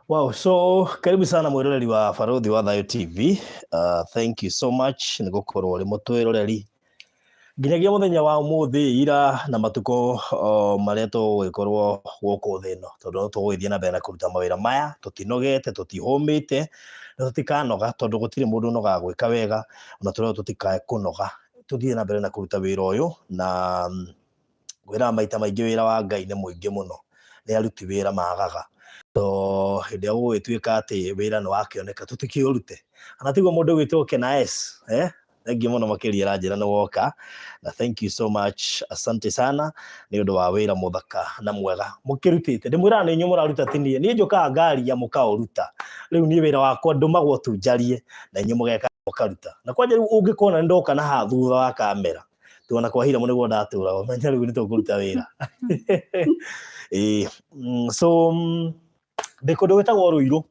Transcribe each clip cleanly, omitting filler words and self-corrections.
Wow, so karibu sana mwiroreri wa Baruthi wa Thayo TV. Thank you so much nĩ gũkorwo ũrĩ mũtwĩroreri nginyagia mũthenya wa ũmũthĩ ira na matukũ marĩa tũgũgĩkorwo gũkũ thĩ ĩno, tondũ no tũgũgĩthiĩ na mbere na kũruta mawĩra maya tũtinogete, tũtihũmĩte na tũtikanoga, tondũ gũtirĩ mũndũ ũnogaga gwĩka wega, ona tũrĩa tũtikae kũnoga, tũthiĩ na mbere na kũruta wĩra ũyũ na ngwĩraga maita maingĩ wĩra wa Ngai nĩ mũingĩ mũno, nĩ aruti wĩra magaga. So hĩndĩ ĩrĩa gũgũgĩtuĩka atĩ wĩra nĩ wakĩoneka tũtikĩũrute. Kana tiguo mũndũ ũgwĩtwo Kena S, eh? Thengiũ mũno makĩria aranjĩra nĩ woka, na thank you so much, asante sana nĩ ũndũ wa wĩra mũthaka na mwega mũkĩrutĩte. Ndĩmwĩraga nĩ inyuĩ mũraruta ti niĩ, niĩ njũkaga ngaria mũkaũruta. Rĩu niĩ wĩra wakwa ndũmagwo tu njarie na inyuĩ mũgeka mũkaruta. Na kwanja rĩu ũngĩkona nĩ ndoka na haha thutha wa kamera, tuona kwa hira nĩguo ndatũra ũmenye rĩu nĩ tũkũruta wĩra. Ĩĩ, so ndĩ kũndũ gwĩtagwo Rũirũ.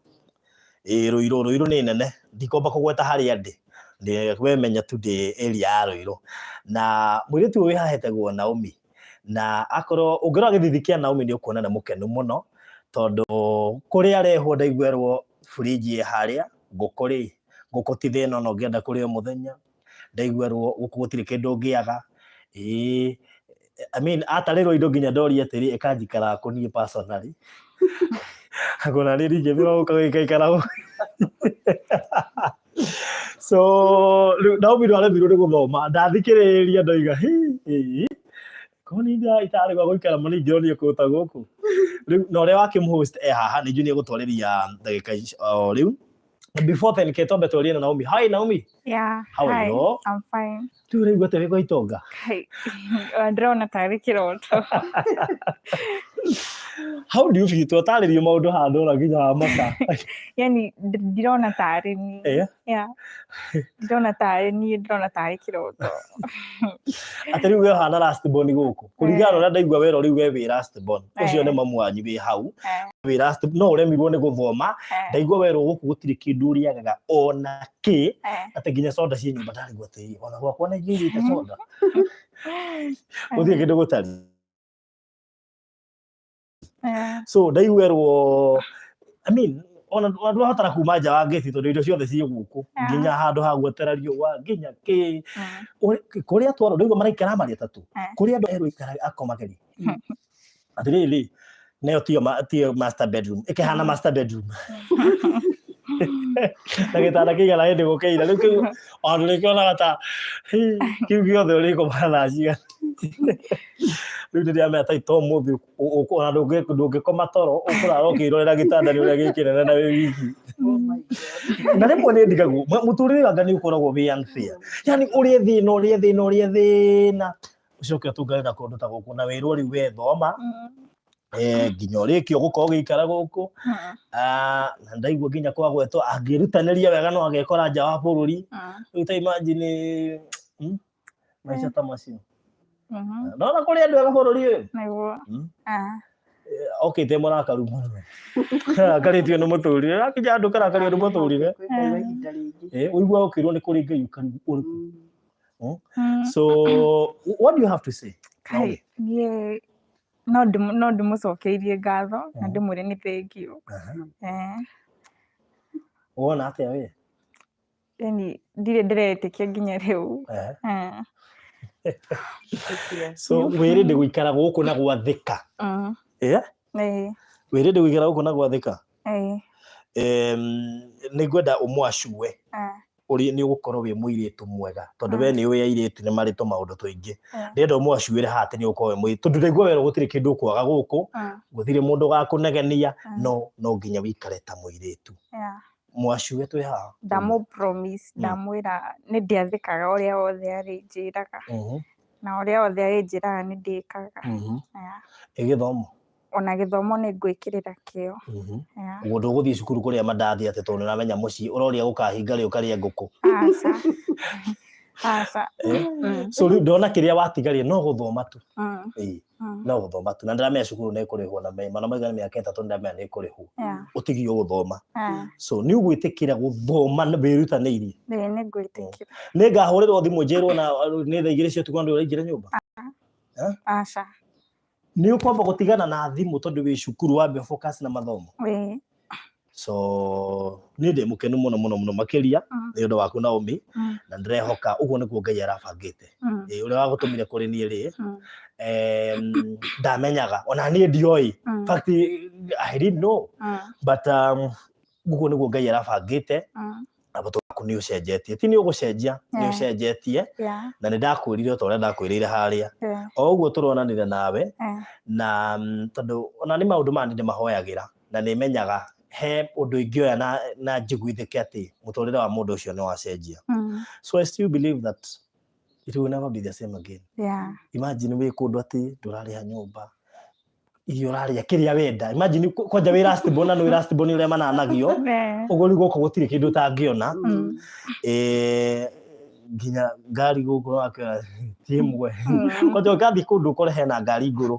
Ĩĩ Rũirũ, Rũirũ nĩ nene, ndikwamba kũgweta harĩa ndĩ, ndĩ we menya tu ndĩ area ya Rũirũ. Na mũirĩtu ũyũ wĩ haha etagwo Naomi, na akorwo ũngĩrora gĩthithi kĩa Naomi nĩ ũkuona nĩ mũkenu mũno, tondũ kũrĩa arehwo ndaigua erwo fridge ĩ harĩa, ngũkũ rĩ, ngũkũ ti thĩna ona ũngĩenda kũrĩa o mũthenya, ndaigua erwo gũkũ gũtirĩ kĩndũ ũngĩaga, ĩĩ I mean atarĩrwo indo nginya ndoria atĩrĩ ĩkanjikara kũ niĩ personally ona niĩ ndingĩthura gũka gũikaikara gũkũ. So rĩu Naomi ndwaremirwo nĩ gũthoma, ndathikĩrĩria ndoiga hi hi ko niĩ itarĩ gwa gũikara mũno ingĩronire kũndũ ta gũkũ. Rĩu na ũrĩa wakĩmũhost e haha nĩ njũĩ nĩ egũtwarĩria ndagĩka ici o rĩu. Before then, ke twambe twarie na Naomi. Hi Naomi. Yeah. How are Hi. you? I'm fine. Rĩu ũraigua atĩa wĩ gwa itonga? Hi. Ndĩrona tarĩ kĩroto. How do you feel? Twatarĩrio maũndũ haha ndona nginya wa maka. Yani ndirona tarĩ niĩ. Eh? Yeah. Ndirona tarĩ niĩ, ndĩrona tarĩ kĩroto. Atĩ rĩu we ũhana last born gũkũ. Kũringana na ũrĩa ndaigua werwo rĩu we wĩ last born. Ũcio nĩ mamu wanyu wĩ hau. Wĩ last no ũremirwo nĩ gũthoma. Ndaigua werwo gũkũ gũtirĩ kĩndũ ũrĩagaga ona kĩ. Atĩ nginya soda ciĩ nyũmba ndarigwo atĩrĩ ona gwakwa nĩ njiyũrĩte soda. Gũtirĩ kĩndũ gũtarĩ. So ndaiguerwo I mean ona ndwahotara kuma nja wa ngĩti tondũ indo ciothe ciĩ gũkũ, nginya handũ ha gwetera riũa, nginya kĩ kũrĩa twarwo ndaigua maraikara marĩ atatũ, kũrĩa andũ erũ ikara akomagĩri atĩrĩrĩ, nayo tiyo tiyo master bedroom ĩkĩhana master bedroom na gĩtanda kĩigana hĩndĩ gũkĩira rĩu kĩu ona ndũrĩkĩonaga ta hĩ, kĩu gĩothe ũrĩkomaga thaa cigana. Rĩu ndĩramenya ta to ũmũthĩ ona ndũngĩkoma toro ũkũrara ũkĩrorera gĩtanda nĩ ũrĩa gĩ kĩnene na wĩ wiki. Oh my God. Na rĩmwe nĩ ndigagwo mũtũrĩre anga nĩ ũkoragwo wĩ unfair, yani ũrĩe thĩna ũrĩe thĩna ũrĩe thĩna ũcoke ũtũngane na kũndũ ta gũkũ na wĩrwo rĩu we thoma nginya ũrĩkie ũgũkorwo ũgĩikara gũkũ. Ah, na ndaigua nginya kwagwetwo angĩrutanĩria wega no agekora nja wa bũrũri. Rĩu ta imagine, maica ta macio. Ndona kũrĩ andũ ega bũrũri ũyũ. Nĩguo. Okĩte mũrakaru mũno, arakarĩtio nĩ mũtũrĩre, akinya andũ karakario nĩ mũtũrĩre. Kwĩkaigua ihinda rĩngĩ. Ũigua ũkĩrwo nĩ kũrĩ Ngai ũkarigu ũrĩkũ. So what do you have to say, Naomi? Kai, niĩ no ndĩmũcokeirie ngatho na ndĩmwĩre nĩ thengiũ. Wona atĩa we? Yani ndirĩ ndĩretĩkia nginya rĩu. So wĩrĩ ndĩ gũikara gũkũ na gwathĩka? Wĩrĩ ndĩ gũikara gũkũ na gwathĩka? Ĩĩ. Nĩ ngwenda ũmwacue ũrĩ nĩ ũgũkorwo wĩ mũirĩtu mwega, tondũ we nĩ ũĩ airĩtu nĩ marĩ tũmaũndũ tũingĩ. Ndĩrenda ũmwacuĩre haha atĩ nĩ ũgũkorwo wĩ mũirĩtu, tondũ ndaigua werwo gũtirĩ kĩndũ ũkwaga gũkũ, gũtirĩ mũndũ ũgakũnegenia, no no nginya wĩikare ta mũirĩtu. Mwacue twĩ haha. Ndamũ promise, ndamwĩra nĩ ndĩathĩkaga ũrĩa wothe arĩnjĩraga. Na ũrĩa wothe arĩnjĩraga nĩ ndĩkaga. Ĩ gĩthomo? Ona gĩthomo nĩ ngwĩkĩrĩra kĩo. Ũguo ndũgũthiĩ cukuru kũrĩa mandathi atĩ tondũ nĩ ũramenya mũciĩ ũroria gũkahinga rĩ ũkarĩe ngũkũ? Aca. Aca. So rĩu ndona kĩrĩa watigaria no gũthoma tu. Ĩĩ. No gũthoma tu. Na ndĩramenya cukuru nĩ ĩkũrĩhwo na mana maiga nĩ mĩaka 3 ndĩramenya nĩ ĩkũrĩhwo. Ũtigio gũthoma. So nĩ ũgwĩtĩkĩra gũthoma wĩrutanĩirie? Ĩĩ nĩ ngwĩtĩkĩra. Nĩ ngahũrĩrwo thimũ njĩrwo na nĩ thaa 2 cia ũtukũ na ndũrĩ ũraingĩra nyũmba? Aca. Nĩ ũkwamba gũtigana na thimũ tondũ wĩ cukuru wambe focus na mathomo? Ĩĩ. So niĩ ndĩ mũkenu mũno mũno mũno makĩria nĩ ũndũ waku Naomi, na ndĩrehoka ũguo nĩguo Ngai arabangĩte. Ĩ, ũrĩa wagũtũmire kũrĩ niĩ rĩ, ndamenyaga ona niĩ ndioĩ. In fact, I didn't know, but ũguo nĩguo Ngai arabangĩte. Na mũtwe waku nĩ ũcenjetie, ti nĩ ũgũcenjia, nĩ ũcenjetie. Na nĩ ndakwĩrire o ta ũrĩa ndakwĩrĩire harĩa, o ũguo tũronanire nawe, na tondũ ona nĩ maũndũ maya nĩ ndĩmahoyagĩra na nĩ menyaga he ũndũ ingĩoya na njiguithĩke atĩ mũtũrĩre wa mũndũ ũcio nĩ wacenjia. So I still believe that it will never be the same again. Imagine wĩ kũndũ atĩ ndũrarĩha nyũmba, irio ũrarĩa kĩrĩa wenda. Imagine kwanja wĩ last born, na nĩ wĩ last born ũrĩa mananagio. Ũguo rĩu gũkũ gũtirĩ kĩndũ ũtangĩona. Nginya ngari gũkũ wakĩona ti ĩmwe. Kwanja ũgathiĩ kũndũ ũkore hena ngari ngũrũ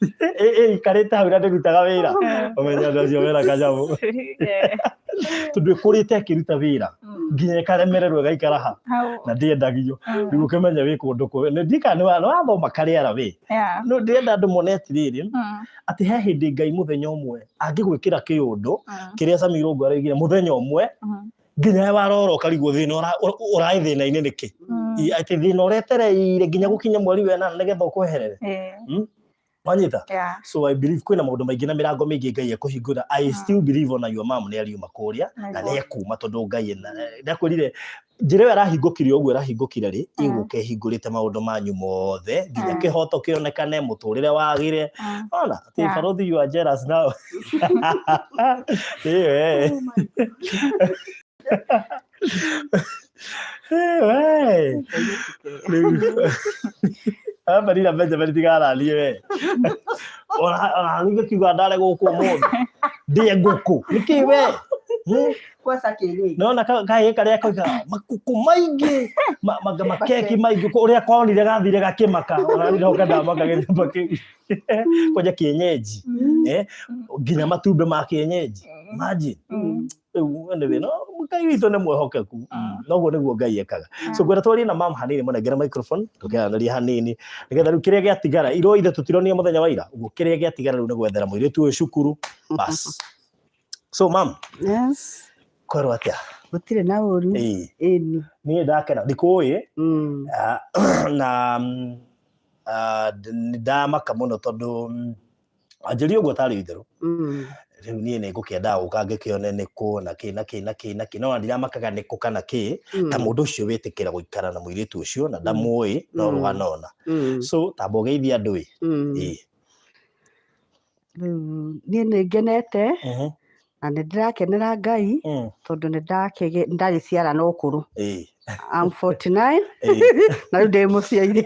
ĩikarĩte hau na ndĩrutaga wĩra, ũmenye andũ acio mena kanyamũ, tondũ ĩkũrĩte ĩkĩruta wĩra nginya ĩkaremererwo ĩgaikara ha na ndĩendagio. Rĩu ũkĩmenye wĩ kũndũ kũ nĩ ndika nĩ wathoma karĩara wĩ. No ndĩrenda andũ mone atĩrĩrĩ, atĩ he hĩndĩ Ngai mũthenya ũmwe angĩgwĩkĩra kĩũndũ kĩrĩa Sammy Irũngũ araigire mũthenya ũmwe, nginya warora ũkarigwo thĩna ũraĩ thĩna-inĩ nĩkĩ. Atĩ thĩna ũretereire nginya gũkinya mweri wa ĩnana nĩgetha ũkweherere. Wanyita? Yeah. So I believe kwĩna maũndũ maingĩ na mĩrango mĩingĩ Ngai ekũhingũra. I still believe ona your mom nĩ ariuma kũrĩa na nĩ ekuma, tondũ Ngai ndakwĩrire njĩra ĩyo arahingũkire ũguo ĩrahingũkire rĩ, ĩgũka ĩhingũrĩte maũndũ manyu mothe nginya kĩhoto kĩonekane, mũtũrĩre wagĩre. Ona atĩ barothi, you are jealous now. Ĩĩ we. Oh my God. Ĩĩ we. Rĩu Abarira Benjamin tigaranie we. Ona ningĩkiuga ndare gũkũ ũmũthĩ ndĩe ngũkũ nĩkĩ we? Kwanza kĩrĩ. Nona kahĩĩ karĩa koiga makũkũ maingĩ, makeki maingĩ, ũrĩa konire gathire gakĩmaka, ona niĩ ndoka ndamaka gĩthemba kĩu kwanja kienyeji, nginya matumbĩ ma kienyeji, imagine. Rĩu anyway, no Ngai witũ nĩ mwĩhokeku. Noguo nĩguo Ngai ekaga. So ngwenda twarie na mam hanini, mũnengere microphone tũkĩaranĩria hanini, nĩgetha rĩu kĩrĩa gĩatigara iro ithe tũtironia mũthenya wa ira ũguo, kĩrĩa gĩatigara rĩu nĩ gwethera mũirĩtu ũyũ cukuru bas. So mam, Yes. kwerwo atĩa? Gũtirĩ na ũru. Ĩni. Niĩ ndakena ndikũĩ. Na nĩ ndamaka mũno tondũ anjĩria ũguo tarĩ itherũ. Rĩu niĩ nĩ ngũkĩendaga gũka ngĩkĩone nĩ kũ na kĩ na kĩ na kĩ na kĩ, no ndiramakaga nĩ kũ kana kĩ, ta mũndũ ũcio wĩtĩkĩra gũikara na mũirĩtu ũcio na ndamũĩ no rũgano ona. So tamba ũgeithie andũ ĩ. Ĩĩ. Rĩu niĩ nĩ ngenete na nĩ ndĩrakenera Ngai tondũ nĩ ndagĩciara na ũkũrũ. I'm 49 na rĩu ndĩ mũciaire.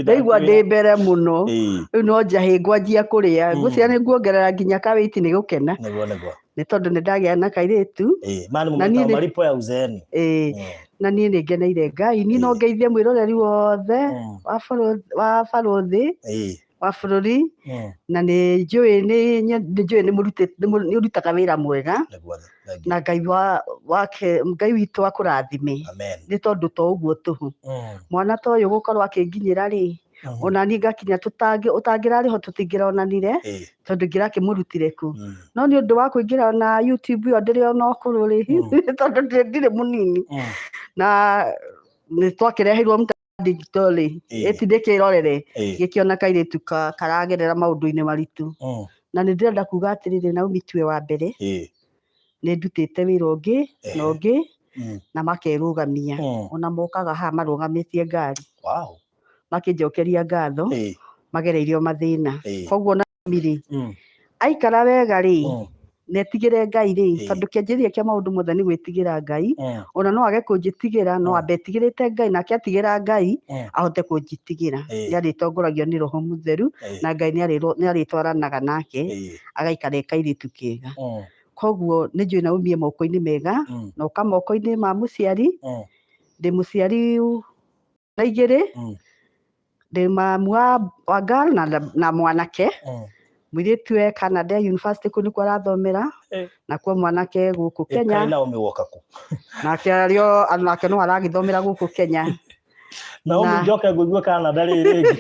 Ndaigua ndĩ mbere mũno. Rĩu no njahĩ ngwanjia kũrĩa. Ngwĩciria nĩ nguongerera nginya kawĩiti nĩ gũkena. Nĩguo nĩguo. Nĩ tondũ nĩ ndagĩa na kairĩtu. Mani Na niĩ mũmwĩtaga malipo ya uzeeni. Na niĩ nĩ ngeneire Ngai. Niĩ no ngeithie mwĩroreri wothe wa barũthi wa bũrũri, na nĩ njũĩ nĩ njũĩ nĩ ũrutaga wĩra mwega. Nĩguo, thank you. Na Ngai wake, Ngai witũ akũrathime. Amen. Nĩ tondũ to ũguo tũhũ mwana ta ũyũ gũkorwo akĩnginyĩra rĩ, ona niĩ ngakinya ũtangĩrarĩ ho tũtingĩronanire, tondũ ingĩrakĩmũrutire kũ? No nĩ ũndũ wa kũingĩra na YouTube ĩyo ndĩrĩ ona ũkũrũ rĩ, tondũ ndirĩ mũnini, na nĩ twakĩreheirwo digital rĩ, ĩti ndĩkĩrorere, gĩkĩona kairĩtu karagerera maũndũ-inĩ maritũ. Na nĩ ndĩrenda kuga atĩrĩrĩ, Naomi tiwe wa mbere. Nĩ ndutĩte wĩra ũngĩ na ũngĩ na makerũgamia. Ona mokaga haha marũgamĩtie ngari makĩnjokeria ngatho, magereirio mathĩna. Koguo Naomi rĩ, aikara wega rĩ, na etigĩre Ngai rĩ, tondũ kĩanjĩrĩria kĩa maũndũ mothe nĩ gwĩtigĩra Ngai. Ona no age kũnjĩtigĩra, no ambe etigĩrĩte Ngai, nake atigĩra Ngai ahote kũnjĩtigĩra. Nĩ arĩtongoragio nĩ Roho Mũtheru, na Ngai nĩ arĩtwaranaga nake, agaikara e kairĩtu kega. Koguo nĩ njũĩ Naomi e moko-inĩ mega, na ũka moko-inĩ ma mũciari. Ndĩ mũciari na igĩrĩ, ndĩ mamu wa girl na mwanake. Mũirĩtu e Canada University, kũu nĩkuo arathomera, nakuo mwanake gũkũ Kenya. Kaĩ Naomi woka kũ? Nake arĩo nake no aragĩthomera gũkũ Kenya. Naomi Na- njoke ngũigue Canada rĩ rĩngĩ.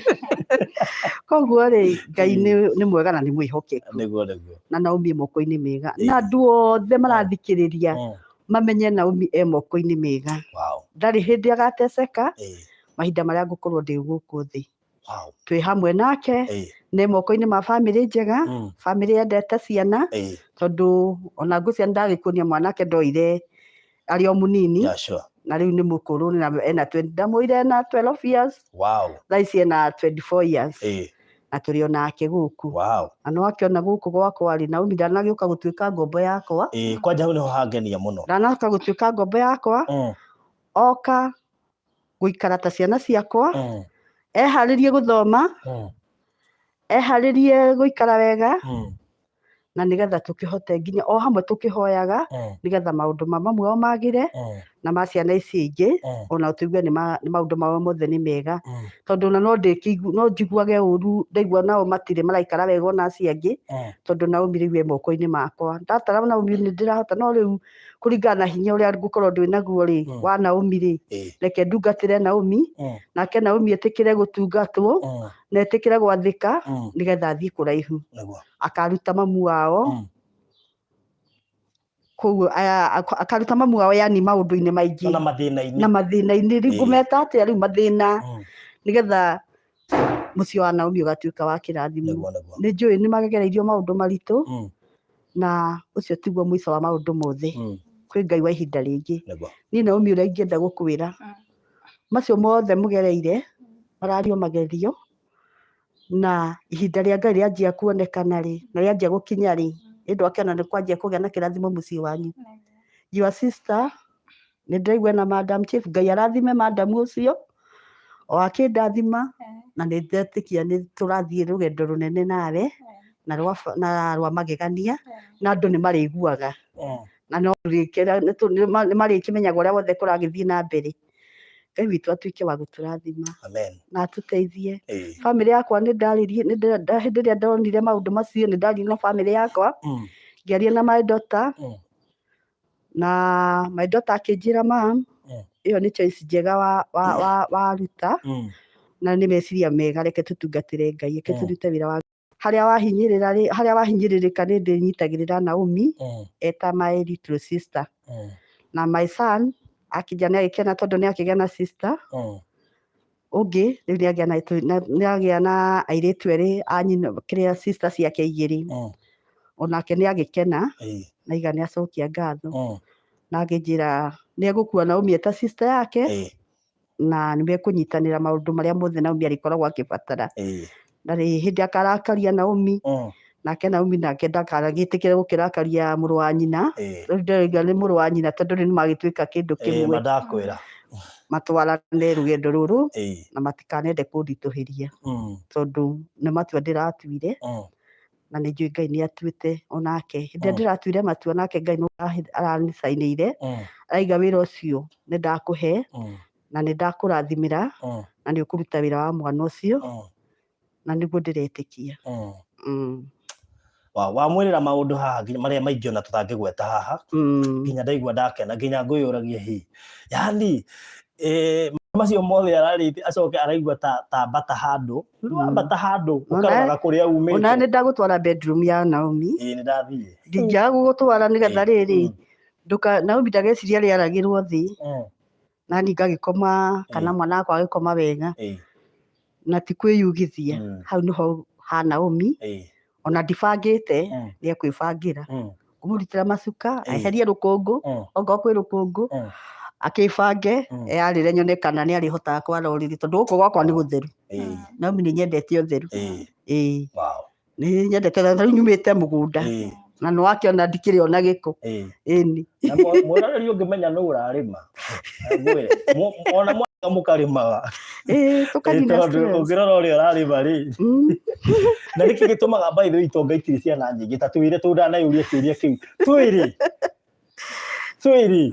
Koguo rĩ, Ngai nĩ mwega na nĩ mwĩhokeku. Nĩguo nĩguo. Na Naomi e moko-inĩ mega. Na andũ othe marathikĩrĩria mamenye Naomi e moko-inĩ mega. Wow. Ndarĩ hĩndĩ agateceka mahinda marĩa ngũkorwo ndĩ gũkũ thĩ. Wow. Twĩ hamwe nake, nĩ moko-inĩ ma bamĩrĩ njega, bamĩrĩ yendete ciana, tondũ ona ngwĩciria nĩ ndagĩkuonia mwanake ndoire arĩ o mũnini. Yeah, sure. Na rĩu nĩ mũkũrũ na ena 20, ndamũire ena 12 years. Wow. Thaa ici ena 24 years. Na tũrĩ o nake gũkũ. Wow. Na no akĩona gũkũ gwakwa rĩ, Naomi ndanagĩũka gũtuĩka ngombo yakwa. Kwanja hau nĩho hangenia mũno. Ndanoka gũtuĩka ngombo yakwa. Oka gũikara ta ciana ciakwa. Eharĩrie gũthoma. Eharĩrie gũikara wega. Na nĩgetha tũkĩhote nginya o hamwe tũkĩhoyaga, nĩgetha maũndũ ma mamu wao magĩre, na ma ciana ici ingĩ, ona tũigue nĩ maũndũ mao mothe nĩ mega. Tondũ ona no ndĩkĩigu, no njiguage ũru ndaigua nao matirĩ maraikara wega ona acio angĩ, tondũ Naomi rĩu e moko-inĩ makwa. Ndatara Naomi nĩ ndĩrahota, no rĩu kũringana na hinya ũrĩa ngũkorwo ndĩ naguo rĩ, wa Naomi rĩ, reke ndungatĩre Naomi, nake Naomi etĩkĩre gũtungatwo, na etĩkĩre gwathĩka, nĩgetha athiĩ kũraihu. Nĩguo. Akaruta mamu wao. Koguo akaruta mamu wao yani maũndũ-inĩ maingĩ. Na mathĩna-inĩ. Na mathĩna-inĩ. Rĩu ngũmeta atĩa rĩu mathĩna? Nĩgetha mũciĩ wa Naomi ũgatuĩka wa kĩrathimo. Nĩguo, nĩguo. Nĩ njũĩ nĩ magereirio maũndũ maritũ, na ũcio tiguo mũico wa maũndũ mothe. Kwĩ Ngai wa ihinda rĩngĩ. Nĩguo. Niĩ Naomi ũrĩa ingĩenda gũkwĩra, macio mothe mũgereire, marario magerio, na ihinda rĩa Ngai rĩanjia kuonekana rĩ, na rĩanjia gũkinya rĩ, ĩndũ akĩona nĩ kwanjia kũgĩa na kĩrathimo mũciĩ wanyu. Your sister, nĩ ndĩraigua na Madam Chief, Ngai arathime madam ũcio, o akĩndathima, na nĩ ndetĩkia nĩ tũrathiĩ rũgendo rũnene nawe, na rwa magegania, na andũ nĩ marĩiguaga. Na no nĩ marĩkĩmenyaga ũrĩa wothe kũragĩthiĩ na mbere. Ngai witũ atuĩke wa gũtũrathima. Amen. Na atũteithie. Bamĩrĩ yakwa nĩ ndaririe, nĩ hĩndĩ ĩrĩa ndonire maũndũ macio, nĩ ndaririe na bamĩrĩ yakwa, ngĩaria na my daughter, na my daughter akĩnjĩra mam, ĩyo nĩ choice njega waruta, na nĩ meciria mega, reke tũtungatĩre Ngai, reke tũrute wĩra wa harĩa wahinyĩrĩra rĩ, harĩa wahinyĩrĩrĩka nĩ ndĩnyitagĩrĩra Naomi eta my little sister. Na my son akĩnja nĩ agĩkena tondũ nĩ akĩgĩa na sister ũngĩ, rĩu nĩ agĩa na airĩtu erĩ a nyina, kĩrĩa sister ciake igĩrĩ. Onake nĩ agĩkena, na iga nĩ acokia ngatho. Na akĩnjĩra nĩ egũkua Naomi eta sister yake, na nĩ mekũnyitanĩra maũndũ marĩa mothe Naomi arĩkoragwo akĩbatara. Na hĩndĩ akarakaria Naomi, nake Naomi nake ndakanagĩtĩkĩre gũkĩrakaria mũrũ wa nyina. Rĩu ndĩrauga nĩ mũrũ wa nyina tondũ rĩu nĩmagĩtuĩka kĩndũ kĩmwe. Mandakwĩra. Matwarane rũgendo rũrũ, na matikanende kũnditũhĩria. Tondũ nĩ matua ndĩratuire, na nĩ njũĩ Ngai nĩ atuĩte onake. Hĩndĩ ĩrĩa ndĩratuire matua nake Ngai no aranicainĩire, araiga wĩra ũcio nĩ ndakũhe, na nĩ ndakũrathimĩra, na nĩ ũkũruta wĩra wa mwana ũcio, na nĩguo ndĩretĩkia. Wamwĩrĩra maũndũ haha nginya marĩa maingĩ ona tũtangĩgweta haha, nginya ndaigua ndakena, nginya ngwĩyũragia hi. Yani, macio mothe ararĩte acoke araigua ta mbata handũ. Rĩu wambata handũ, ũkaroraga kũrĩa umĩte. Ona nĩ ndagũtwara bedroom ya Naomi. Ĩĩ, nĩ ndathiĩ. Ndingĩaga gũgũtwara nĩgetha rĩrĩ, Naomi ndageciria rĩaragĩrwo thĩ. Na niĩ ngagĩkoma, kana mwana wakwa agĩkoma wega. Na ti kwĩyugithia. Hau nĩho ha Naomi. Ona ndibangĩte, nĩ ekwĩbangĩra. Ngũmũrutĩra macuka, eherie rũkũngũ, okorwo kwĩ rũkũngũ, akĩbange, eyarĩre nyone kana nĩ arĩhotaga kwara ũrĩrĩ, tondũ gũkũ gwakwa nĩ gũtheru. Naomi nĩ nyendete ũtheru. Wow. Nĩ nyendete ũtheru, rĩu nyumĩte mũgũnda. Na nĩ wakĩona ndikĩrĩ ona gĩko. Ĩni. Na mwĩroreri ũngĩmenya nũ ũrarĩma, ngwĩre, ona mwaka mũkarĩmaga. Tũkanina Tondũ stress. ũngĩrora ũrĩa ũrarĩma rĩ. Na nĩkĩ gĩtũmaga by the way itonga itirĩ ciana nyingĩ, ta twĩre tondũ ndanayũria kĩũria kĩu. Twĩre. Twĩre.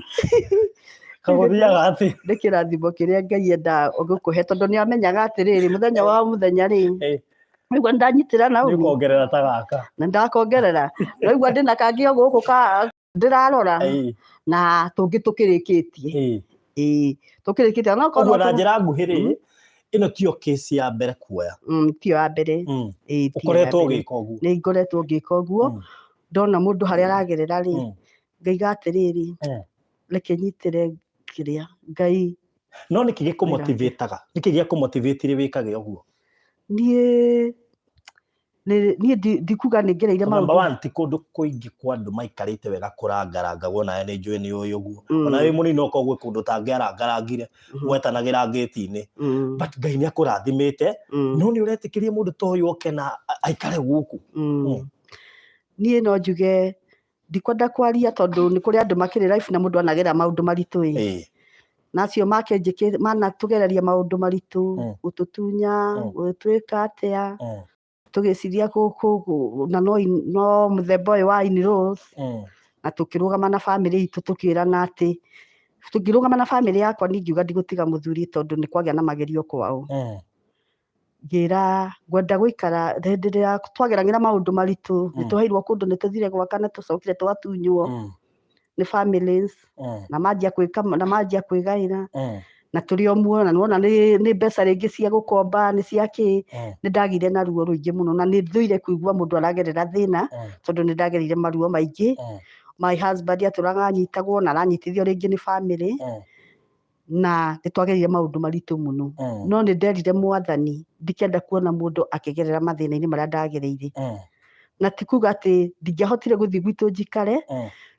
Kagũthiaga atĩ. Nĩ kĩrathimo kĩrĩa Ngai endaga gũkũhe, tondũ nĩ amenyaga atĩrĩrĩ, mũthenya wa mũthenya rĩ, Nĩguo ndanyitĩra na ũguo. Nĩũkongerera ta gaka. Na ndakongerera. Nĩguo ndĩna kangĩ o gũkũ ka ndĩrarora. Na tũngĩ tũkĩrĩkĩtie. Ĩĩ, tũkĩrĩkĩte onokorwo Ũguo no na tũ- njĩra nguhĩ rĩ, Mm. ĩno tiyo case ya mbere kuoya. Tiyo ya mbere. Ĩĩ, tiyo ya Ũkoretwo mbere. ũgĩka ũguo? Nĩ ngoretwo ngĩka ũguo. Ndona mũndũ harĩa aragerera rĩ, ngaiga atĩrĩrĩ, reke nyitĩre kĩrĩa Ngai. No nĩkĩ gĩkũmotivĩtaga? Nĩkĩ gĩakũmotivĩtire wĩkage ũguo? Niĩ ndikuga nĩ ngereire Number maũndũ. one, ti kũndũ kũingĩ kwa andũ maikarĩte wega kũrangarangagwo, nawe nĩ njũĩ nĩ ũĩ ũguo. Ona wĩ mũnini okorwo gwĩ kũndũ ũtangĩarangarangire, wetanagĩra ngĩti-inĩ. But Ngai nĩ akũrathimĩte, no nĩ ũretĩkĩria mũndũ ta ũyũ oke na aikare gũkũ. Niĩ no njuge ndikwenda kwaria tondũ nĩ kũrĩ andũ makĩrĩ life na mũndũ anagera maũndũ maritũ ĩ. Na acio make njĩkĩ manatũgereria maũndũ maritũ, gũtũtunya, gũtwĩka atĩa, tũgĩciria na no mũthemba ũyũ wa in-laws, na tũkĩrũgama na bamĩrĩ itũ tũkĩrana atĩ tũngĩrũgama na bamĩrĩ yakwa niĩ ngiuga ndigũtiga mũthuri tondũ nĩ kwagĩa na magerio kwao. Ngĩra ngwenda gũikara hĩndĩ ĩrĩa twageragĩra maũndũ maritũ, nĩ twaheirwo kũndũ, nĩ tũthire gwaka, nĩ tũcokire twatunywo nĩ families, na manjia gwĩka na manjia kwĩgaĩra, na tũrĩ o muoyo, na nĩwona nĩ mbeca rĩngĩ cia gũkomba, nĩ cia kĩ. Nĩ ndagĩire na ruo rũingĩ mũno, na nĩ thũire kũigua mũndũ aragerera thĩna, tondũ nĩ ndagereire maruo maingĩ. My husband atũraga anyitagwo na aranyitithio rĩngĩ nĩ family, na nĩ twagereire maũndũ maritũ mũno. No nĩ nderire Mwathani ndikenda kuona mũndũ akĩgerera mathĩna-inĩ marĩa ndagereire. Na ti kuga atĩ ndingĩahotire gũthiĩ gwitũ njikare,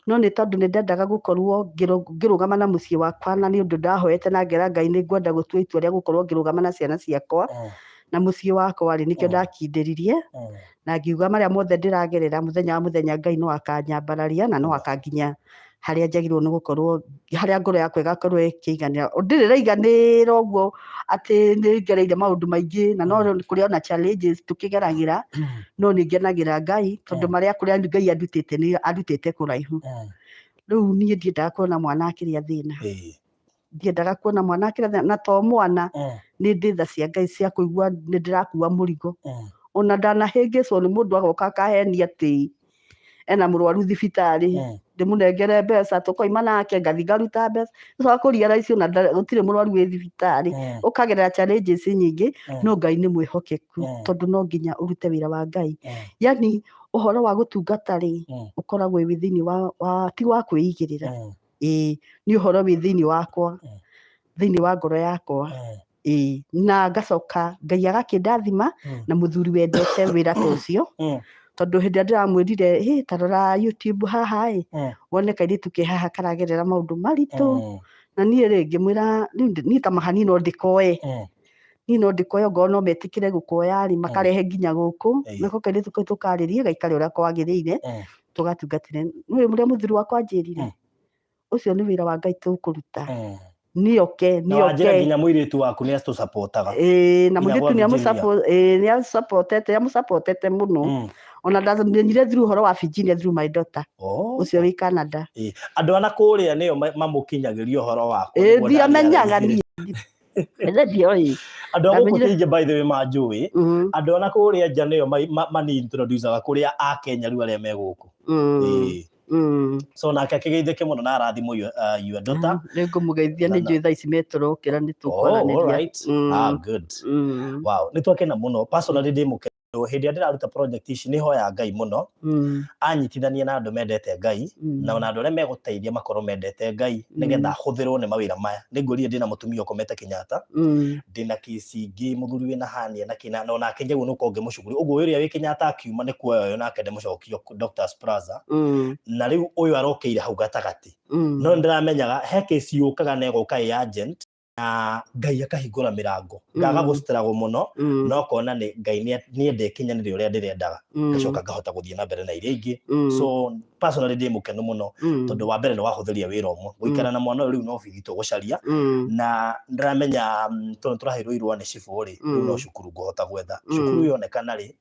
no nĩ tondũ nĩ ndendaga gũkorwo ngĩrũgama na mũciĩ wakwa, na nĩ ũndũ ndahoete na ngera Ngai nĩ ngwenda gũtua itua rĩa gũkorwo ngĩrũgama na ciana ciakwa na mũciĩ wakwa rĩ, nĩkĩo ndakindĩririe na ngiuga marĩa mothe ndĩragerera, mũthenya wa mũthenya Ngai no akanyambararia na no akanginya harĩa njagĩrĩirwo nĩ gũkorwo, harĩa ngoro yakwa ĩgakorwo ĩkĩiganĩra. Ndirĩ ndaiganĩra ũguo atĩ nĩ ngereire maũndũ maingĩ, na no kũrĩ ona challenges tũkĩgeragĩra, no nĩ ngenagĩra Ngai tondũ marĩa kũrĩa Ngai andutĩte nĩ andutĩte kũraihu. Rĩu niĩ ndiendaga kuona mwana akĩrĩa thĩna. Ndiendaga kuona mwana akĩrĩa thĩna, na to mwana, nĩ ndĩ tha cia Ngai cia kũigua nĩ ndĩrakua mũrigo. Ona ndanahĩngĩcwo nĩ mũndũ agoka akahenia atĩ ena mũrwaru thibitarĩ, ndĩmũnengere mbeca, tũkoima nake, ngathiĩ ngaruta mbeca, ũcoka kũrealize ona gũtirĩ mũrwaru wĩ thibitarĩ. Ũkagerera challenges nyingĩ, no Ngai nĩ mwĩhokeku, tondũ no nginya ũrute wĩra wa Ngai. Yani ũhoro wa gũtungata rĩ, ũkoragwo wĩ thĩinĩ wa ti wa kwĩigĩrĩra. Ĩĩ, nĩ ũhoro wĩ thĩinĩ wakwa, thĩinĩ wa ngoro yakwa. Ĩĩ, na ngacoka Ngai agakĩndathima na mũthuri wendete wĩra ta ũcio, tondũ hĩndĩ ĩrĩa ndĩramwĩrire, "Hĩ, ta rora YouTube haha ĩ, wone kairĩtu ke haha karagerera maũndũ maritũ." Na niĩ rĩ, ngĩmwĩra niĩ ta maha niĩ no ndĩkoe. Niĩ no ndĩkoe ongorwo no metĩkĩre gũkoya rĩ, makarehe nginya gũkũ, nako kairĩtu kau tũkarĩrie gaikare ũrĩa kwagĩrĩire, tũgatungatĩre. Nĩũĩ ũrĩa mũthuri wakwa anjĩrire? Ũcio nĩ wĩra wa Ngai tũkũruta. Nĩoke, Na wanjĩra nĩoke. nginya mũirĩtu waku nĩ atũsupportaga. Ĩĩ, na Nginya mũirĩtu gwa nĩ Virginia. nĩamũsupportete, nĩamũsupportete mũno. Ona ndamenyire through ũhoro wa Virginia through my daughter. Ũcio wĩ Canada. Ĩĩ, andũ a kũrĩa nĩo mamũkinyagĩria ũhoro wakwa. Ĩĩ, Nĩguo ndiamenyaga ndarealize. niĩ. Ĩĩ, ndioĩ. Andũ a gũkũ Ndamenyire ti aingĩ by the way manjũĩ. Andũ a kũrĩa nja nĩo mani introducaga kũrĩa a Kenya rĩu arĩa me gũkũ. Ĩĩ. So nake akĩgeithĩke mũno na arathimwo your daughter. Nĩ ngũmũgeithia, nĩ njũĩ thaa ici metũrokĩra nĩ Oh, tũkwaranĩria. all right. Ah, good. Wow, nĩ twakena mũno. Personally ndĩ mũkenu. Hĩndĩ ĩrĩa ndĩraruta project ici nĩ hoya Ngai mũno anyitithanie na andũ mendete Ngai, na ona andũ arĩa megũteithia makorwo mendete Ngai, nĩgetha hũthĩrwo nĩ mawĩra maya. Nĩ ngwĩrire ndĩna mũtumia ũkomete Kenyatta, ndĩna kesi ingĩ, mũthuri wĩna hernia na kĩna, na onake njagĩrĩirwo nĩ gũkorwo ngĩmũcuguri. Ũguo ũrĩa wĩ Kenyatta akiuma nĩ kuoya ũyũ nake ndĩmũcokie Doctors Plaza, na rĩu ũyũ arokĩire hau gatagatĩ. No nĩndĩramenyaga he kesi yũkaga na ĩgoka ĩ urgent, na Ngai akahingũra mĩrango, ngaga gũstruggle mũno, no kona nĩ Ngai nĩende ĩkinyanĩre ũrĩa ndĩrendaga, ngacoka ngahota gũthiĩ na mbere na iria ingĩ. So personally ndĩ mũkenu mũno, tondũ wa mbere nĩ wahũthĩria wĩra ũmwe gũikara na mwana ũyũ, rĩu no bithi tũgũcaria, na ndĩramenya tondũ tũraheirwo irũa nĩ cibũ rĩ, rĩu no cukuru ngũhota gwetha cukuru yonekana rĩ,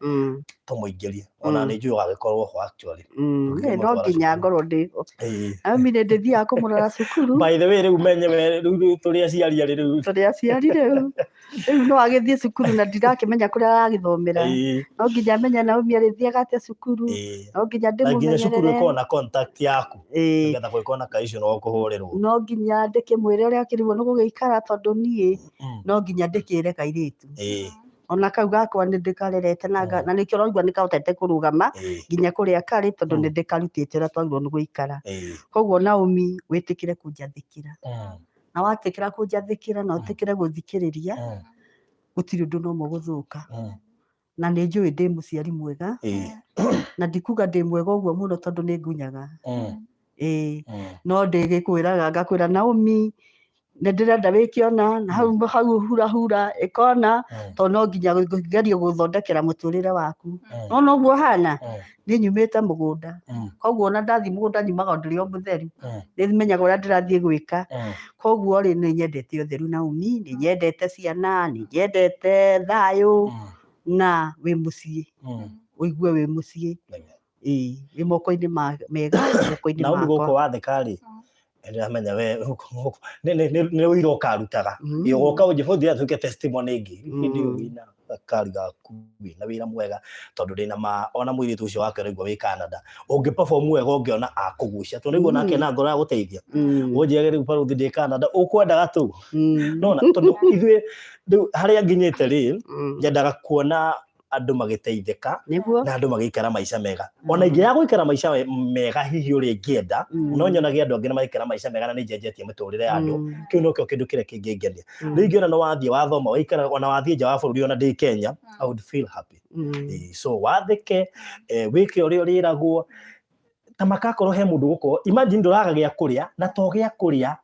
tũmũingĩrie. Ona nĩ njũĩ ũgagĩkorwo ho actually. Ĩ, no nginya ngorwo ndĩ ho. Ĩĩ. Ami nĩ ndĩthiaga kũmũrora cukuru. By the way, rĩu menye we, rĩu tũrĩ aciari Aciari rĩu. Tũrĩ aciari rĩu. Rĩu no agĩthiĩ cukuru na ndirakĩmenya kũrĩa aragĩthomera. No nginya menye Naomi arĩthiaga atĩa cukuru. No nginya Na nginya cukuru ndĩmũmenyerere. ĩkorwo na contact yaku. Nĩgetha kũngĩkorwo na ka issue no ũkũhũrĩrwo. No nginya ndĩkĩmwĩre ũrĩa akĩrigwo nĩ gũgĩikara tondũ niĩ no nginya ndĩkĩre kairĩtu. Ona kau gakwa nĩ ndĩkarerete na na nĩkĩo ũraigua nĩ kahotete kũrũgama nginya kũrĩa karĩ tondũ nĩ ndĩkarutĩte ũrĩa twagĩrĩirwo nĩ gũikara. Koguo Naomi wĩtĩkĩre kũnjathĩkĩra. Na watĩkĩra kũnjathĩkĩra na ũtĩkĩre gũthikĩrĩria, gũtirĩ ũndũ na ũmwe ũgũthũka. Na nĩ njũĩ ndĩ mũciari mwega, na ndikuga ndĩ mwega ũguo mũno tondũ nĩ ngunyaga. Ĩĩ, no ndĩgĩkwĩraga ngakwĩra Naomi, nĩ ndĩrenda wĩke ũna, na hau hau hurahura ĩka ũna, tondũ no nginya ngerie gũthondekera mũtũrĩre waku. No noguo ũhana, niĩ nyumĩte mũgũnda, koguo ona ndathiĩ mũgũnda nyumaga o ndĩrĩ o mũtheru, nĩ menyaga ũrĩa ndĩrathiĩ gwĩka. Koguo rĩ, nĩ nyendete ũtheru Naomi, nĩ nyendete ciana, nĩ nyendete thayũ, na wĩ mũciĩ, ũigue wĩ mũciĩ. Ĩĩ, wĩ moko-inĩ mega, moko-inĩ Naomi makwa. gũkũ wathĩka rĩ, ndĩramenya we nĩ ũira ũkarutaga. Ũgoka ũnjĩbũthia atuĩke testimony ĩngĩ. Hĩndĩ ĩyo wĩna gakari gaku wĩna wĩra mwega tondũ ndĩna ma ona mũirĩtu ũcio wake ũraigua wĩ Canada ũngĩ perform wega ũngĩona akũgucia tondũ nĩguo nake na ngoro ya gũteithia. Ũnjĩrage rĩu barũthi ndĩ Canada ũkwendaga tu. Nona tondũ ithuĩ rĩu harĩa nginyĩte rĩ, nyendaga kuona andũ magĩteithĩka na andũ magĩikara maica mega. Ona ingĩaga gũikara maica mega hihi ũrĩa ingĩenda, no nyonage andũ angĩ nĩ maraikara maica mega na nĩ njenjetie mĩtũrĩre ya andũ. Kĩu nokĩo kĩndũ kĩrĩa kĩngĩngenia. Rĩu ingĩona nĩ wathiĩ wathoma waikara ona wathiĩ nja wa bũrũri ona ndĩ Kenya, I would feel happy. So wathĩke, wĩke ũrĩa ũrĩragwo, ta makakorwo he mũndũ gũkorwo, imagine ndũraga gĩa kũrĩa na to gĩa kũrĩa,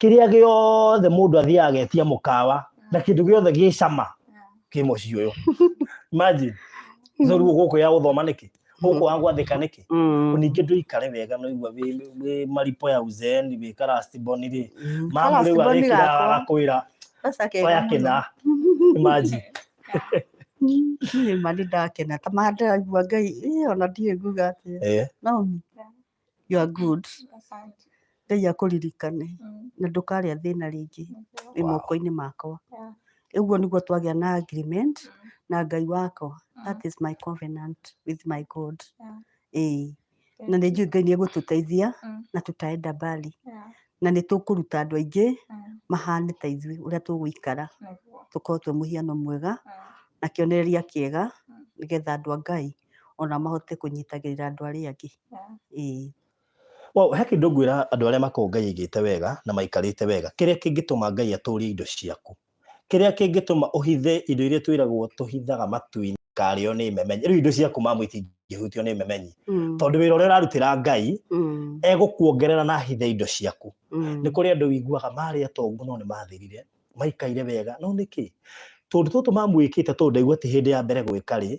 kĩrĩa gĩothe mũndũ athiaga agetia mũkawa na kĩndũ gĩothe gĩ cama kĩ mũciĩ ũyũ. Imagine. So rĩu gũkũ ya gũthoma nĩkĩ? Gũkũ wa gwathĩka nĩkĩ? Ningĩ ndũikare wega no igua wĩ maripo ya uzeeni wĩ karastiboni rĩ. Mamu rĩu arĩkira agakwĩra oya kĩna. Imagine. Niĩ ma nĩ ndakena ta ma ndĩraigua Ngai ona ndiũĩ nguga atĩa. Naomi, you are good. Ngai akũririkane na ndũkarĩa thĩna rĩngĩ wĩ moko-inĩ makwa. Ũguo nĩguo twagĩa na agreement na Ngai wakwa. That is my covenant with my God. Ĩĩ. Na nĩ njũĩ Ngai nĩ egũtũteithia na tutaenda mbali. Na nĩ tũkũruta andũ aingĩ mahane ta ithuĩ ũrĩa tũgũikara. Tũkorwo twĩ mũhiano mwega na kĩonereria kĩega nĩgetha andũ a Ngai ona mahote kũnyitagĩrĩra andũ arĩa angĩ. Ĩĩ. Well, he kĩndũ ngwĩra andũ arĩa makoragwo Ngai aigĩte wega na maikarĩte wega, kĩrĩa kĩngĩtũma Ngai atũrie indo ciaku, kĩrĩa kĩngĩtũma ũhithe indo iria twĩragwo tũhithaga matu-inĩ karĩo nĩ memenyi. Rĩu indo ciaku mamu itingĩhutio nĩ memenyi, tondũ wĩra ũrĩa ũrarutĩra Ngai egũkuongerera na ahithe indo ciaku. Nĩ kũrĩ andũ wiguaga marĩ atongu no nĩ mathirire, maikaire wega, no nĩkĩ? Tũndũ tũtũ mamu wĩkĩte tondũ ndaigua ti hĩndĩ ya mbere gwĩka rĩ,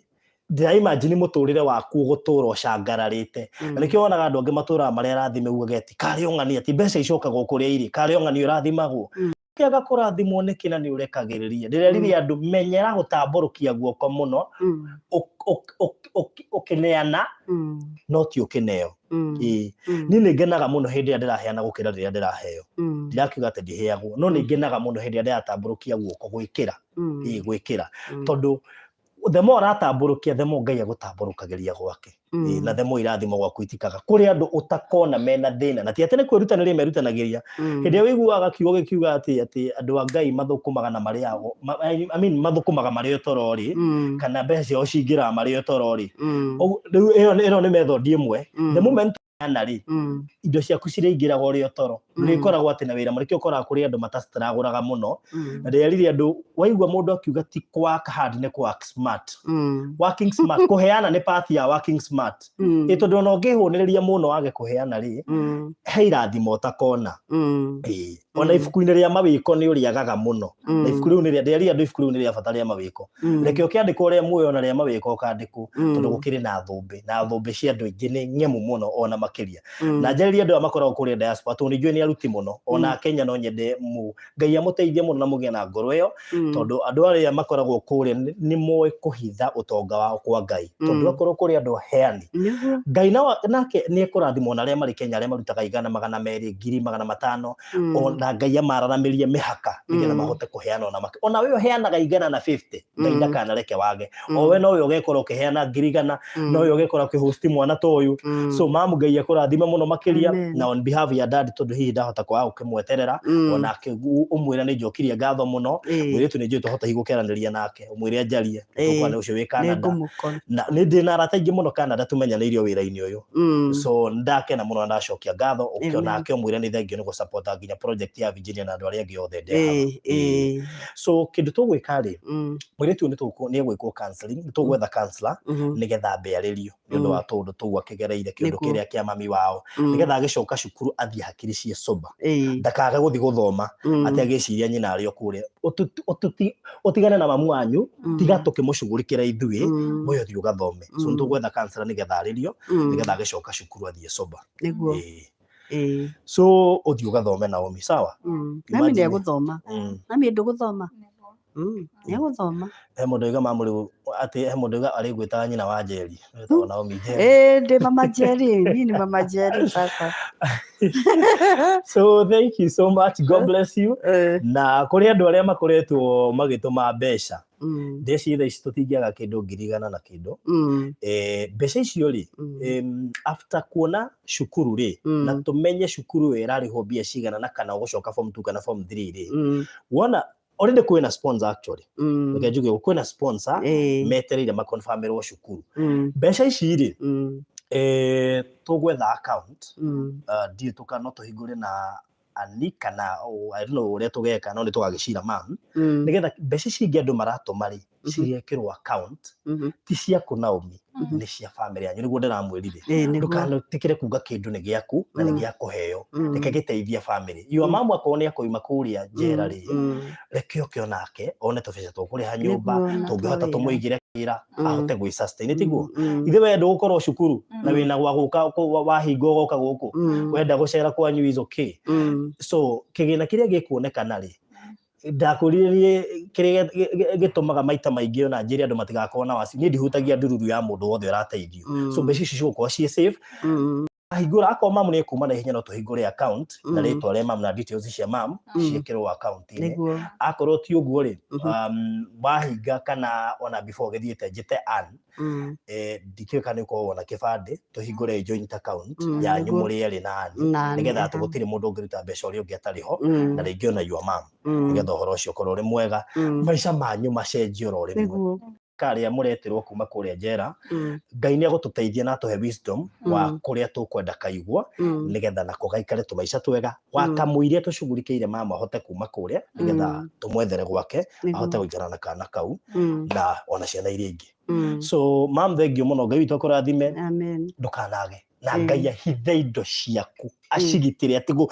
ndĩra imagine mũtũrĩre waku ũgũtũra ũcangararĩte. Na nĩkĩo wonaga andũ angĩ matũraga marĩ arathime ugaga ati karĩ o ng'ania ti mbeca icokaga o kũrĩa irĩ, karĩ o ng'ania ũrathimagwo. Ũkĩaga kũrathimwo nĩkĩ na nĩ ũrekagĩrĩria? Ndĩrerire andũ menyera gũtambũrũkia guoko mũno, ũkĩneana no ti ũkĩneo. Ĩĩ. Niĩ nĩ ngenaga mũno hĩndĩ ĩrĩa ndĩraheana gũkĩra rĩrĩa ndĩraheo. Ndirakiuga atĩ ndiheagwo, no nĩ ngenaga mũno hĩndĩ ĩrĩa ndĩratambũrũkia guoko gwĩkĩra. Ĩĩ, gwĩkĩra. Tondũ the more ũratambũrũkia, the more Ngai agũtambũrũkagĩria gwake. Ĩĩ, na the more irathimo gwaku itikaga. Kũrĩ andũ ũtakona mena thĩna, na ti atĩ nĩ kwĩrutanĩria merutanagĩria. Hĩndĩ ĩrĩa ũiguaga kiugo gĩkiuga atĩ andũ a Ngai mathũkũmaga na marĩagwo, I mean, mathũkũmaga marĩ o toro rĩ, kana mbeca ciao cingĩraga marĩ o toro rĩ. Ũguo, rĩu ĩyo nĩ method ĩmwe. The moment ana rĩ, indo ciaku cirĩingĩraga ũrĩ o toro. Ndũrĩkoragwo atĩ na wĩra mũingĩ. Nĩkĩo ũkoraga kũrĩ andũ matastragũraga mũno. Na ndĩrerire andũ, waigua mũndũ akiuga ti kũ work hard nĩ kũ work smart. Working smart, kũheana nĩ part ya working smart. Ĩ tondũ ona ũngĩhũnĩrĩria mũno wage kũheana rĩ, he irathimo ũtakona. Ĩĩ. Ona ibuku-inĩ rĩa mawĩko nĩ ũrĩagaga mũno. Na ibuku rĩu nĩ rĩa, ndĩrerire andũ ibuku rĩu nĩ rĩa bata rĩa mawĩko. Reke ũkĩandĩkwo rĩa muoyo na rĩa mawĩko ũkandĩkwo, tondũ gũkĩrĩ na thũmbĩ, na thũmbĩ cia andũ aingĩ nĩ ng'emu mũno ona makĩria. Na njarĩrie andũ aya makoragwo kũrĩa diaspora, tondũ nĩ njũĩ nĩ aruti mũno, ona Kenya no nyende Ngai amũteithie mũno na mũgĩe na ngoro ĩyo, tondũ andũ arĩa makoragwo kũrĩa nĩ moĩ kũhitha ũtonga wao kwa Ngai. Tondũ akorwo kũrĩ andũ aheani, Ngai nake nĩ ekũrathimwo na arĩa marĩ Kenya, arĩa marutaga igana, magana merĩ, ngiri, magana matano, ona Na Ngai amararamĩrie mĩhaka nĩgetha mahote kũheana ona make. Ona we ũheanaga 150, Ngai ndakanareke wage. O we nowe ũgekora ũkĩheana 100,000, nowe ũgekora ũkĩhosti mwana ta ũyũ. So mamu, Ngai akũrathime mũno makĩria. Na on behalf ya dad, tondũ hihi ndahota kwaga gũkĩmweterera, onake ũmwĩre nĩ njokirie ngatho mũno. Mũirĩtu nĩ njũĩ tũhota hihi gũkĩaranĩria nake, ũmwĩre anjarie. Tũkwana ũcio wĩ Canada. Nĩngũmũkora. Na nĩ ndĩ na arata aingĩ mũno Canada tũmenyanĩirio wĩra-inĩ ũyũ. So ndakena mũno na ndacokia ngatho. Ũkĩonake ũmwĩre nĩ thengio nĩ gũsapota nginya project ya Virginia na andũ arĩa angĩ othe ndehaga. So kĩndũ tũgwĩka rĩ, mũirĩtu ũyũ nĩ egwĩkwo counseling, nĩ tũgwetha counselor nĩgetha ambe arĩrio nĩ ũndũ wa tũũndũ tũu akĩgereire, kĩũndũ kĩrĩa kĩa mami wao, nĩgetha agĩcoka cukuru athiĩ hakiri ciĩ sober, ndakage gũthiĩ gũthoma atĩ agĩciria nyina arĩ o kũrĩa. Ũtigane na mamu wanyu, tiga tũkĩmũcugurikĩra ithuĩ, we ũthiĩ ũgathome. So nĩ tũgwetha counselor nĩgetha arĩrio, nĩgetha agĩcoka cukuru athiĩ sober. Nĩguo. Ĩĩ. So ũthiĩ ũgathome, Naomi, sawa? Nami. Imagine. Nĩegũthoma. Nami ndũgũthoma. Nĩegũthoma. He mũndũ oiga mamu rĩu atĩ he mũndũ oiga arĩgwĩtaga nyina wa Njeri, wĩtagwo Naomi Njeri. Ĩĩ, ndĩ mama Njeri, niĩ nĩ mama Njeri sasa. So thank you so much, God bless you. Na kũrĩ andũ arĩa makoretwo magĩtũma mbeca, ndeciria thaa ici tũtingĩaga kĩndũ 100,000 na kĩndũ. Mbeca icio rĩ, after kuona cukuru rĩ, na tũmenye cukuru ĩyo ĩrarĩhwo mbia cigana na kana ũgũcoka form 2 kana form 3 rĩ, wona already kwĩna sponsor actually. Reke njuge ũguo, kwĩna sponsor metereire makonfirmĩrwo cukuru. Mbeca ici rĩ, tũgwetha account, ndiũĩ tũka no tũhingũre na ani kana, oh, I don't know ũrĩa tũgeka, no nĩ tũgagĩcira mam, nĩgetha mbeca ici ingĩ andũ maratũma rĩ, cigekĩrwo account ti ciaku Naomi, nĩ cia family yanyu. Nĩguo ndĩramwĩrire, Ĩĩ, nĩguo. Ndũkanetĩkĩre kuga kĩndũ nĩ gĩaku na nĩ gĩa kũheo. Reke gĩteithie family. Your mamu akorwo nĩ akoima kũrĩa njera rĩ, reke oke onake one tũbeca tũkũrĩha nyũmba, Nĩguo, na tũngĩhota twawĩra. tũmũigĩre wĩra, ahote gwĩ sustain, tiguo? Mm. Ithe we ndũgũkorwo cukuru na wĩna gwa gũka wahinga ũgoka gũkũ, wenda gũcera kwanyu is okay. So kĩgĩna kĩrĩa gĩkuonekana rĩ, ndakwĩrire niĩ kĩrĩa gĩtũmaga maita maingĩ ona njĩre andũ matigakorwo na wasi, niĩ ndihutagia ndururu ya mũndũ wothe ũrateithio. So mbeca icio cigũkorwo ciĩ safe. Ahingũra akorwo mamu nĩ ekuma na ihenya, no tũhingũre account na rĩtwa rĩa mamu na details cia mamu ciĩkĩrwo account-inĩ. Akorwo ti ũguo rĩ, wahinga kana ona before ũgĩthiĩte njĩte Ann, ndikĩũĩ kana nĩ ũkoragwo na kĩbandĩ, tũhingũre joint account yanyu mũrĩ erĩ na Ann, Na nĩgetha atĩ gũtirĩ mũndũ ũngĩruta mbeca ũrĩa ũngĩ atarĩ ho, na rĩngĩ ona your mom, nĩgetha ũhoro ũcio ũkorwo ũrĩ mwega, maica manyu macenjie oro rĩmwe. Karĩa mũretirwo kuma kũrĩa njera, Ngai nĩ agũtũteithia na atũhe wisdom wa kũrĩa tũkwenda kaigua, nĩgetha nako gaikare tũmaica twega wa kamũiria tũcugurikĩire mama ahote kuma kũrĩa, nĩgetha tũmwethere gwake ahote gũikara na kana kau na ona ciana iria ingĩ. So mam, thengio mũno, Ngai witũ akũrathime. Amen. Ndũkanage na Ngai ahithe indo ciaku, acigitĩre, atĩ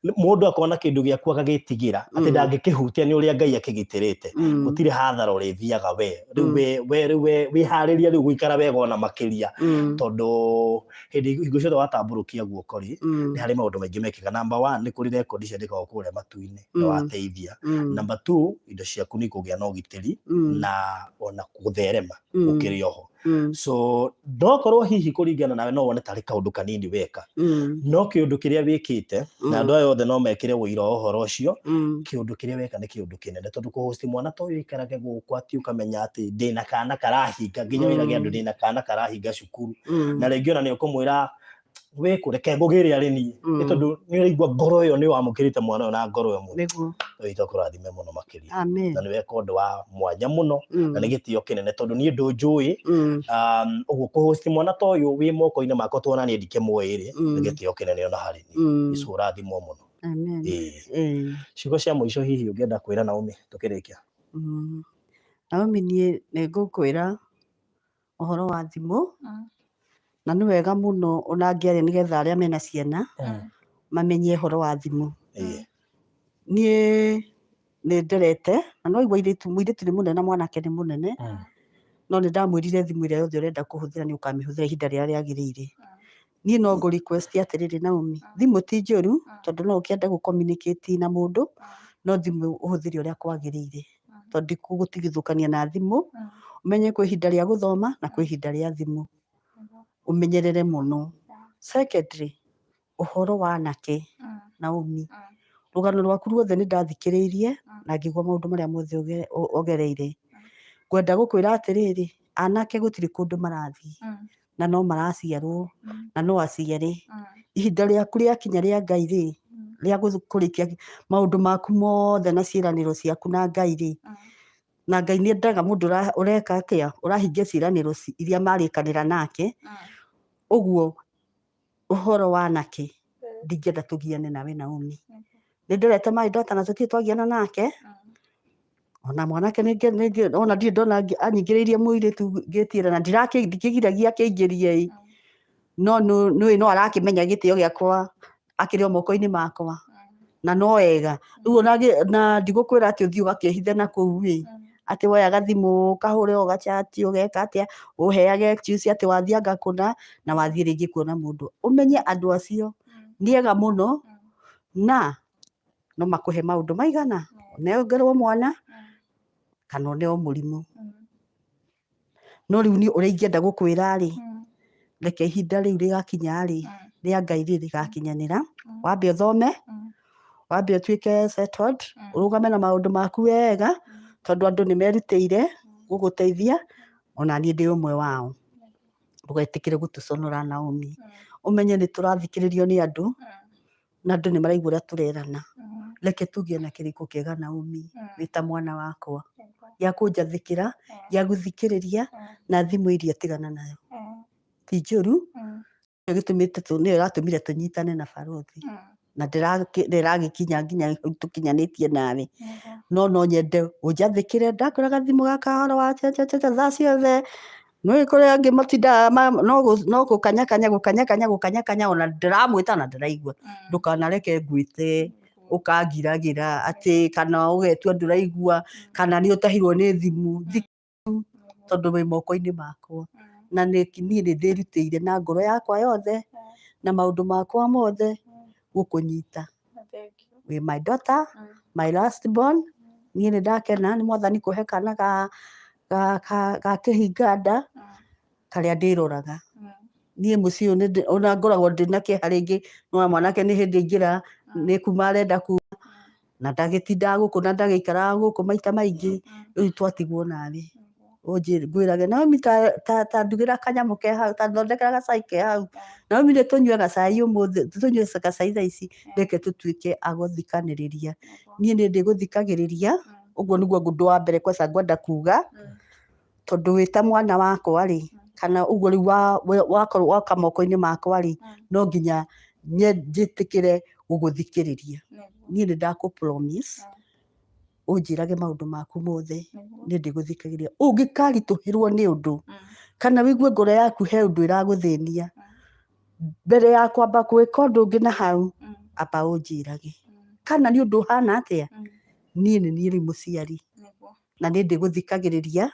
mũndũ akona kĩndũ gĩaku agagĩtigĩra atĩ ndangĩkĩhutia nĩ ũrĩa Ngai akĩgitĩrĩte. Gũtirĩ hathara ũrĩthiaga we rĩu. We rĩu we wĩharĩrie rĩu gũikara wega ona makĩria, tondũ hĩndĩ hingo ciothe watambũrũkia guoko rĩ, nĩ harĩ maũndũ maingĩ mekĩka. Number one, nĩ kũrĩ rekondi ciandĩkagwo kũrĩa matu-inĩ na wateithia. Number two, indo ciaku nĩ ikũgĩa na ũgitĩri na ona gũtherema gũkĩrĩ oho. So ndokorwo hihi kũringana nawe no wone tarĩ kaũndũ kanini weka, no kĩũndũ kĩrĩa wĩkĩte na andũ aya othe no mekĩre ũira wa ũhoro ũcio, kĩũndũ kĩrĩa weka nĩ kĩũndũ kĩnene, tondũ kũhosti mwana ta ũyũ aikarage gũkũ atĩ ũkamenya atĩ ndĩna kana karahinga nginya wĩrage andũ ndĩna kana karahinga cukuru, na rĩngĩ ona nĩ ũkũmwĩra wĩkũ reke ngũgĩre arĩ niĩ, nĩ tondũ nĩ ũraigua ngoro ĩyo nĩ wamũkĩrĩte mwana ũyũ na ngoro ĩmwe. Witũ akũrathime mũno makĩria. Amen. Na nĩ weka ũndũ wa mwanya mũno, na nĩ gĩtĩo kĩnene tondũ niĩ ndũnjũĩ. Ũguo kũhosti mwana ta ũyũ wĩ moko-inĩ makwa tuona niĩ ndikĩmũĩ rĩ, nĩ gĩtĩo kĩnene ona harĩ niĩ. Icu ũrathimwo mũno. Amen. Ĩĩ. Ciugo cia mũico hihi ũngĩenda kwĩra Naomi tũkĩrĩkia? Naomi, niĩ nĩ ngũkwĩra ũhoro wa thimũ, na nĩ wega mũno ona ngĩaria nĩgetha arĩa mena ciana mamenye ũhoro wa thimũ. Niĩ nĩ nderete na no igua airĩtu, mũirĩtu nĩ mũnene na mwanake nĩ mũnene, no nĩ ndamwĩrire thimũ ĩrĩa yothe ũrenda kũhũthĩra nĩ ũkamĩhũthĩra ihinda rĩrĩa rĩagĩrĩire. Niĩ no ngũ request atĩrĩrĩ, Naomi, thimũ ti njũru tondũ no ũkĩende gũ communicate na mũndũ, no thimũ ũhũthĩre ũrĩa kwagĩrĩire, tondũ ndikũgũtigithũkania na thimũ. Ũmenye kwĩ ihinda rĩa gũthoma na kwĩ ihinda rĩa thimũ, ũmenyerere mũno. Secondly, ũhoro wa anake, Naomi, Rũgano rwaku ruothe nĩ ndathikĩrĩirie na ngĩigua maũndũ marĩa mothe ũgereire. Ngwenda gũkwĩra atĩrĩrĩ, anake gũtirĩ kũndũ marathiĩ na no maraciarwo na no aciare. Ihinda rĩaku rĩakinya rĩa Ngai rĩ, rĩa kũrĩkia maũndũ maku mothe na ciĩranĩro ciaku na Ngai rĩ, na Ngai nĩ endaga mũndũ ũreka atĩa, ũrahingia ciĩranĩro iria marĩkanĩra nake. Ũguo ũhoro wa anake ndingĩenda tũgiane nawe Naomi. Nĩ ndorete my daughter na tũtirĩ twagiana nake, ona mwanake ona ndirĩ ndona anyingĩrĩirie mũirĩtu ngĩtiĩra na ndikĩgiragia akĩingĩrie ĩ, no nĩũĩ no arakĩmenya gĩtĩo gĩakwa akĩrĩ o moko-inĩ makwa na no wega. Rĩu ona na ndigũkwĩra atĩ ũthiĩ ũgakĩhithe na kũu ĩ, atĩ woyaga thimũ ũkahũre ũgachati ũgeka atĩa, ũheage excuse atĩ wathianga kũna na wathiĩ rĩngĩ kuona mũndũ. Ũmenye andũ acio nĩ ega mũno na no makũhe maũndũ maigana, ũnengerwo mwana kana ũneo mũrimũ. No rĩu niĩ ũrĩa ingĩenda gũkwĩra rĩ, reke ihinda rĩu rĩgakinya rĩ, rĩa Ngai rĩ rĩgakinyanĩra, wambe ũthome, wambe ũtuĩke settled, ũrũgame na maũndũ maku wega, tondũ andũ nĩ merutĩire gũgũteithia, ona niĩ ndĩ ũmwe wao. Ndũgetĩkĩre gũtũconora Naomi, ũmenye nĩ tũrathikĩrĩrio nĩ andũ, na andũ nĩ maraigua ũrĩa tũrerana. Reke tũgĩe na kĩrĩko kĩega Naomi, wĩ ta mwana wakwa, gĩa kũnjathĩkĩra, gĩa gũthikĩrĩria, na thimũ iria tigana nayo. Ti njũru, nĩyo gĩtũmĩte nĩyo ĩratũmire tũnyitane na barũthi. Na ndĩragĩkinya nginya hau tũkinyanĩtie nawe. No no nyende ũnjathĩkĩre, ndakwĩra gathimũ gaka ũhoro wa thaa ciothe, nĩ kũrĩ angĩ matindaga no gũkanyakanya gũkanyakanya gũkanyakanya ona ndĩramwĩta na ndaraigua. Ndũkanareke ngwĩte ũkangiragĩra atĩ kana ũgetua ndũraigua kana nĩ ũtahirwo nĩ thimũ. Tondũ wĩ moko-inĩ makwa. Na niĩ nĩ ndĩrutĩire na ngoro yakwa yothe na maũndũ makwa mothe gũkũnyita. Wĩ my daughter, my last born. Niĩ nĩ ndakena nĩ mwathani kũhe kana ga kĩhinga nda karĩa ndĩroraga. Niĩ mũciĩ ũyũ ona ngoragwo ndĩna kĩeha rĩngĩ no mwanake nĩ hĩndĩ aingĩra nĩ kuma arenda kuma na ndagĩtindaga gũkũ na ndagĩikaraga gũkũ maita maingĩ, rĩu twatigwo nawe. Ngwĩrage Naomi ta ndugĩra kanyamũ ke hau, ta thondekera gacai ke hau. Naomi nĩ tũnyue gacai ũmũthĩ, tũnyue gacai thaa ici, reke tũtuĩke a gũthikanĩrĩria. Niĩ nĩ ndĩgũthikagĩrĩria, ũguo nĩguo ũndũ wa mbere kwanza ngwenda kuga, tondũ wĩ ta mwana wakwa rĩ, kana ũguo rĩu wakorwo woka moko-inĩ makwa rĩ, no nginya njĩtĩkĩre gũgũthikĩrĩria. Niĩ nĩ ndakũ promise, ũnjĩrage maũndũ maku mothe, nĩ ndĩgũthikagĩrĩria. Ũngĩkaritũhĩrwo nĩ ũndũ, kana wĩigue ngoro yaku he ũndũ ĩragũthĩnia, mbere ya kwamba gwĩka ũndũ ũngĩ na hau, amba ũnjĩrage. Kana nĩ ũndũ ũhana atĩa, niĩ nĩ niĩ rĩu mũciari, na nĩ ndĩgũthikagĩrĩria,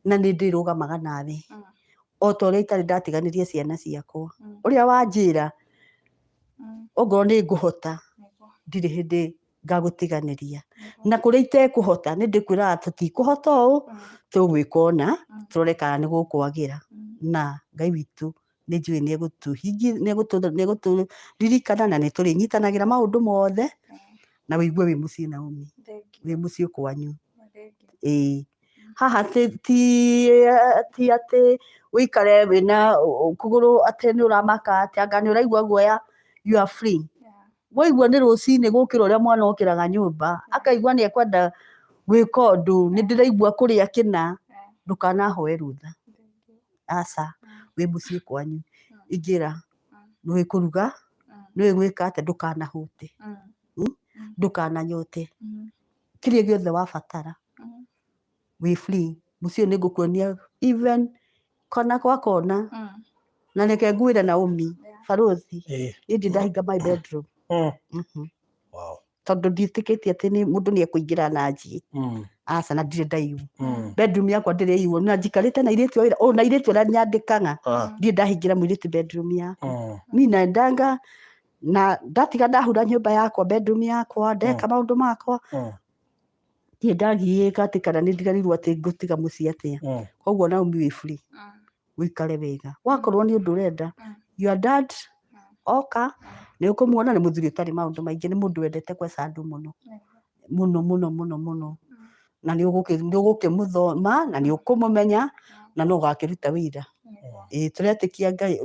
na nĩ ndĩrũgamaga nawe. O ta ũrĩa itarĩ ndatiganĩria ciana ciakwa. Ũrĩa wanjĩra, ongorwo nĩ ngũhota, ndirĩ hĩndĩ ngagũtiganĩria. Na kũrĩa itekũhota, nĩ ndĩkwĩraga tũtikũhota ũũ, tũgwĩka ũna, tũrore kana nĩ gũkwagĩra. Na Ngai witũ nĩ njũĩ nĩ egũtũririkana na nĩ tũrĩnyitanagĩra maũndũ mothe, na wĩigue wĩ mũciĩ Naomi, wĩ mũciĩ kwanyu. Ĩĩ. Haha ti atĩ ũikare wĩna kũgũrũ atĩ nĩ ũramaka atĩ anga nĩ ũraigua guoya, you are free. Waigua nĩ rũcinĩ gũkĩra ũrĩa mwana okĩraga nyũmba, akaigua nĩ ekwenda gwĩka ũndũ, nĩ ndĩraigua kũrĩa kĩna, ndũkanahoe rũtha. Aca, wĩ mũciĩ kwanyu, ingĩra, nĩũĩ kũruga, nĩũĩ gwĩka atĩa, ndũkanahũte, ndũkananyote, kĩrĩa gĩothe wabatara, wĩ free. Mũciĩ ũyũ nĩ ngũkuonia even kona kwa kona. Na reke ngwĩre Naomi, barũthi, niĩ ndirĩ ndahinga my bedroom. Tondũ ndiĩtĩkĩtie atĩ nĩ mũndũ nĩ ekũingĩra na anjie. Aca, na ndirĩ ndaiywo. Bedroom yakwa ndĩrĩ ĩiywo. Na njikarĩte na airĩtu a wĩra, na airĩtu arĩa nyandĩkaga. Ndirĩ ndahingĩra mũirĩtu bedroom yakwa. Niĩ nendanga na ndatiga ndahura nyũmba yakwa, bedroom yakwa, ndeka maũndũ makwa. Ndirĩ ndagiĩka atĩ kana nĩ ndiganĩirwo atĩ ngũtiga mũciĩ atĩa. Koguo Naomi wĩ free. Ũikare wega. Wakorwo nĩ ũndũ ũrenda, your dad oka, Nĩ ũkũmuona nĩ mũthuri ũtarĩ maũndũ maingĩ, nĩ mũndũ wendete kweca andũ mũno mũno mũno mũno mũno, na nĩ ũgũkĩmũthoma na nĩ ũkũmũmenya na no ũgakĩruta wĩira. Ĩĩ, tũretĩkia Ngai,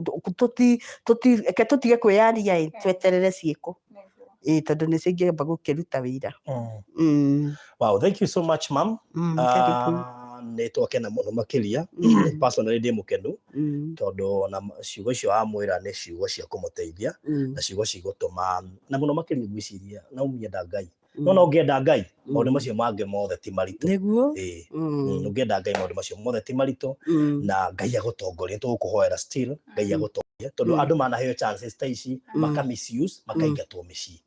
reke tũtige kwĩyaria ĩ, tweterere ciĩko, ĩĩ, tondũ nĩcio ingĩamba gũkĩruta wĩira. Wow, thank you so much, ma'am. Karibu. Nĩ twakena mũno makĩria. Personally ndĩ mũkenu tondũ ona ciugo icio wamwĩra nĩ ciugo cia kũmũteithia na ciugo cigũtũma na mũno makĩria ngwĩciria Naomi enda Ngai. No ũngĩenda Ngai, maũndũ macio mangĩ mothe ti maritũ. Nĩguo. Ĩĩ. Ũngĩenda Ngai maũndũ macio mothe ti maritũ na Ngai agũtongoria, tũgũkũhoera still Ngai agũtongoria tondũ andũ manaheo chances ta ici maka misuse, makaingatwo mĩciĩ.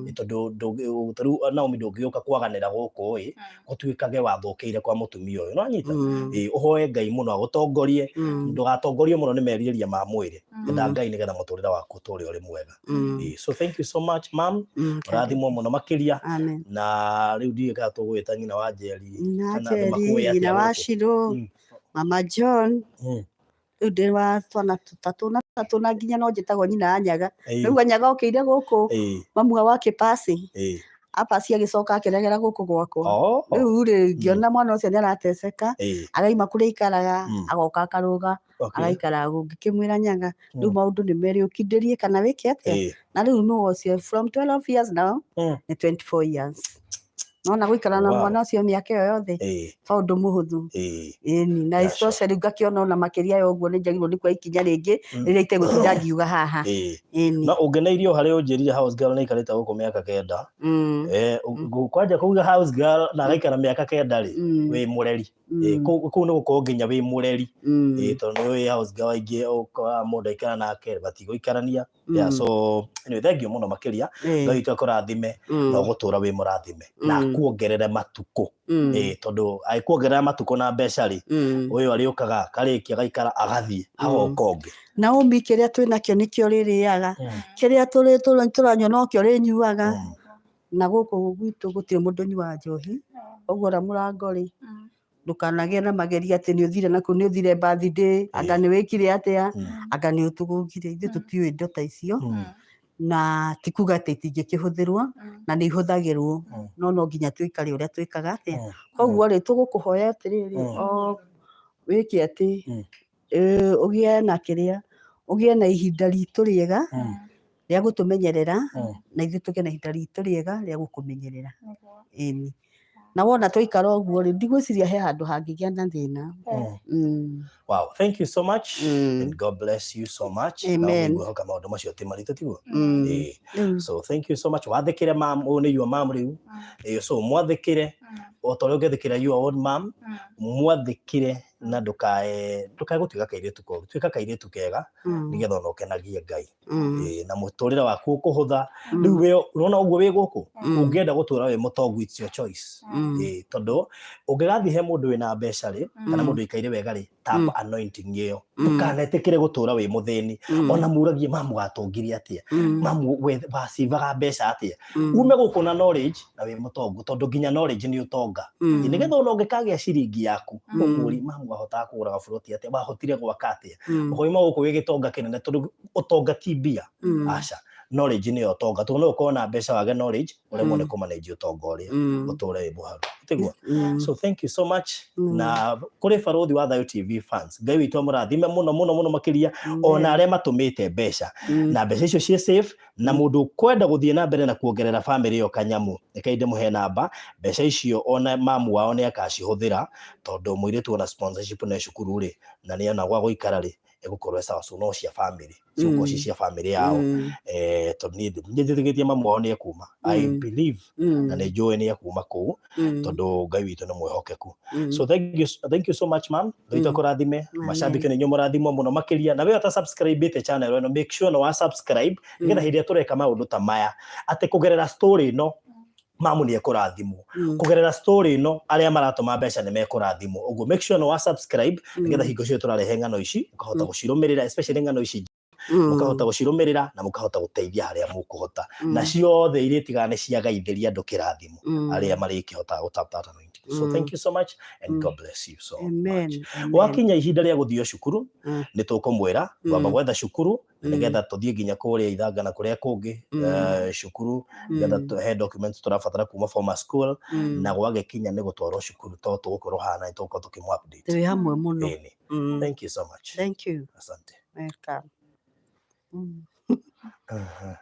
Nĩ tondũ ta rĩu Naomi ndũngĩũka kwaganĩra gũkũ ĩ gũtuĩkage wathũkĩire kwa mũtumia ũyũ, nĩwanyita? Ĩĩ, ũhoe Ngai mũno agũtongorie, ndũgatongorio mũno nĩ merirĩria ma mwĩrĩ, enda Ngai nĩgetha mũtũrĩre waku ũtũre ũrĩ mwega. Ĩĩ, so thank you so much, ma'am. Ũrathimwo mũno makĩria. Amen. Na rĩu ndiũĩ kana tũgũgwĩta nyina wa Njeri Nyina wa kana andũ Njeri, makũĩ atĩa nyina wa gũkũ? Shiro, Mama John, rĩu ndĩ wa twana tũtatũ na tũtatũ na nginya no njĩtagwo nyina wa Nyaga. Rĩu Nyaga okĩire gũkũ mamu wao akĩpasi, apasi agĩcoka akĩregera gũkũ gwakwa. Rĩu rĩ, ngĩona mwana ũcio nĩ arateceka, araima kũrĩa aikaraga, agoka akarũga, araikara gũkũ. Ngĩkĩmwĩra Nyaga, rĩu maũndũ nĩ merĩ, ũkindĩrie kana wĩke atĩa? Na rĩu nũ ũcio from 12 years now, nĩ 24 years. Nona gũikara na mwana ũcio mĩaka ĩyo yothe, to ũndũ mũhũthũ. Ĩni, na especially ngakĩona ona makĩria ya ũguo nĩ njagĩrĩirwo nĩ kuoya ikinya rĩngĩ rĩrĩa itegũtinda ngiuga haha. Ĩni. No ũngeneirio harĩa ũnjĩrire house girl nĩ aikarĩte gũkũ mĩaka 9. Kwanja kuga house girl na agaikara mĩaka 9 rĩ, wĩ mũreri. Kũu nĩ gũkorwo nginya wĩ mũreri. Tondũ nĩ ũĩ house girl aingĩ ũkoraga mũndũ aikara nake matigũikarania. Yeah, so anyway, thank you mũno makĩria. Ngai witũ akũrathime na ũgũtũra wĩ mũrathime na akuongerere matukũ. Tondũ agĩkuongerera matukũ na mbeca rĩ, ũyũ arĩũkaga akarĩkia agaikara agathiĩ hagoka ũngĩ. Naomi, kĩrĩa twĩ nakĩo nĩkĩo rĩrĩaga, kĩrĩa tũranyua nokĩo rĩnyuaga. Na gũkũ gwitũ gũtirĩ mũndũ ũnyuaga njohi, ũguo ora mũrango rĩ, ndũkanagĩe na mageria atĩ nĩ ũthire nakũu, nĩ ũthire birthday, anga nĩ wĩkire atĩa, anga nĩ ũtũgũgire. Ithuĩ tũtiũĩ indo ta icio, na ti kuga atĩ itingĩkĩhũthĩrwo, na nĩ ihũthagĩrwo, no no nginya tũikare ũrĩa twĩkaga atĩa. Koguo rĩ, tũgũkũhoya atĩrĩrĩ, o wĩke atĩ, ũgĩe na kĩrĩa, ũgĩe na ihinda ritũ rĩega rĩa gũtũmenyerera, na ithuĩ tũgĩe na ihinda ritũ rĩega rĩa gũkũmenyerera. Ĩni. Na wona twaikara ũguo rĩ, ndigwĩciria he handũ hangĩgĩa na thĩna. Wow, thank you so much and God bless you so much. Amen. Na ngwĩhoka maũndũ macio ti maritũ tiguo? So thank you so much. Wathĩkĩre mam, ũyũ nĩ your mam rĩu. So mwathĩkĩre o ta ũrĩa ũngĩathĩkĩra your own mam, mwathĩkĩre na ndũkae gũtuĩka kairĩtu koru, tuĩka kairĩtu kega nĩgetha ona ũkenagie Ngai. Na mũtũrĩre waku ũkũhũtha. Rĩu we ũrona ũguo wĩ gũkũ, ũngĩenda gũtũra wĩ mũtongu, it's your choice. Tondũ ũngĩgathiĩ he mũndũ wĩna mbeca rĩ, kana mũndũ ũikaire wega rĩ, tap anointing ĩyo. Ndũkanetĩkĩre gũtũra wĩ mũthĩni. Ona mũragie mamu watongirie atĩa, mamu wacivaga mbeca atĩa. Ume gũkũ na knowledge na wĩ mũtongu, tondũ nginya knowledge nĩ ũtonga. Nĩgetha ona ũngĩkagĩa ciringi yaku, ũkũri mamu wahotaga kũgũra gaburoti atĩa, wahotire gwaka atĩa. Ũkoima gũkũ wĩ gĩtonga kĩnene, tondũ ũtonga ti mbia. Aca, knowledge nĩyo ũtonga. Tondũ no ũkorwo na mbeca wage knowledge, ũremwo nĩ kũmanage ũtonga ũrĩa, ũtũre wĩ mũharu. Tiguo? So thank you so much. Na kũrĩ Barũthi wa Thayũ TV fans, Ngai witũ amũrathime mũno mũno mũno makĩria, ona arĩa matũmĩte mbeca. Na mbeca icio ciĩ safe, na mũndũ ũkwenda gũthiĩ na mbere na kuongerera family ĩyo kanyamu, reke ndĩmũhe namba. Mbeca icio ona mamu wao nĩ akacihũthĩra, tondũ mũirĩtu ona sponsorship na cukuru rĩ, na nĩ ona gwa gũikara rĩ, ĩgũkorwo ĩ sawa. So no cia family, ciũkorwo ci cia family yao. Tondũ niĩ njĩtĩkĩtie mamu wao nĩ ekuma. I believe na nĩ njũĩ nĩ ekuma kũu, tondũ Ngai witũ nĩ mwĩhokeku. So thank you so much, ma'am. Ngai witũ akũrathime. Macambĩki nĩ inyuĩ mũrathimwo mũno makĩria. Na we ũta subscribe channel ĩno, make sure nĩ wa subscribe, nĩgetha hĩndĩ ĩrĩa tũreka maũndũ ta maya, atĩ kũgerera story ĩno mamu nĩ ekũrathimwo, kũgerera story ĩno arĩa maratũma mbeca nĩ mekũrathimwo. Ũguo make sure nĩ wa subscribe, nĩgetha hingo ciothe tũrarehe ng'ano ici ũkahota gũcirũmĩrĩra, especially ng'ano ici. Mũkahota gũcirũmĩrĩra na mũkahota gũteithia harĩa mũkũhota, na ciothe irĩtigaga nĩ ciagaithĩria andũ kĩrathimo arĩa marĩkĩhotaga gũ tap that anointing. So thank you so much and God bless you so Amen. much. Amen. Gwakinya ihinda rĩa gũthio cukuru, nĩ tũkũmwĩra twamba gwetha cukuru na nĩgetha tũthiĩ nginya kũrĩa Ithanga na kũrĩa kũngĩ, cukuru nĩgetha he documents tũrabatara kuma former school, na gwagĩkinya nĩ gũtwarwo cukuru to tũgũkorwo haha na nĩ tũgũkorwo tũkĩmũ update. Twĩ hamwe mũno. Ĩni. Thank you so much. Thank you. Asante. Welcome. Uh-huh.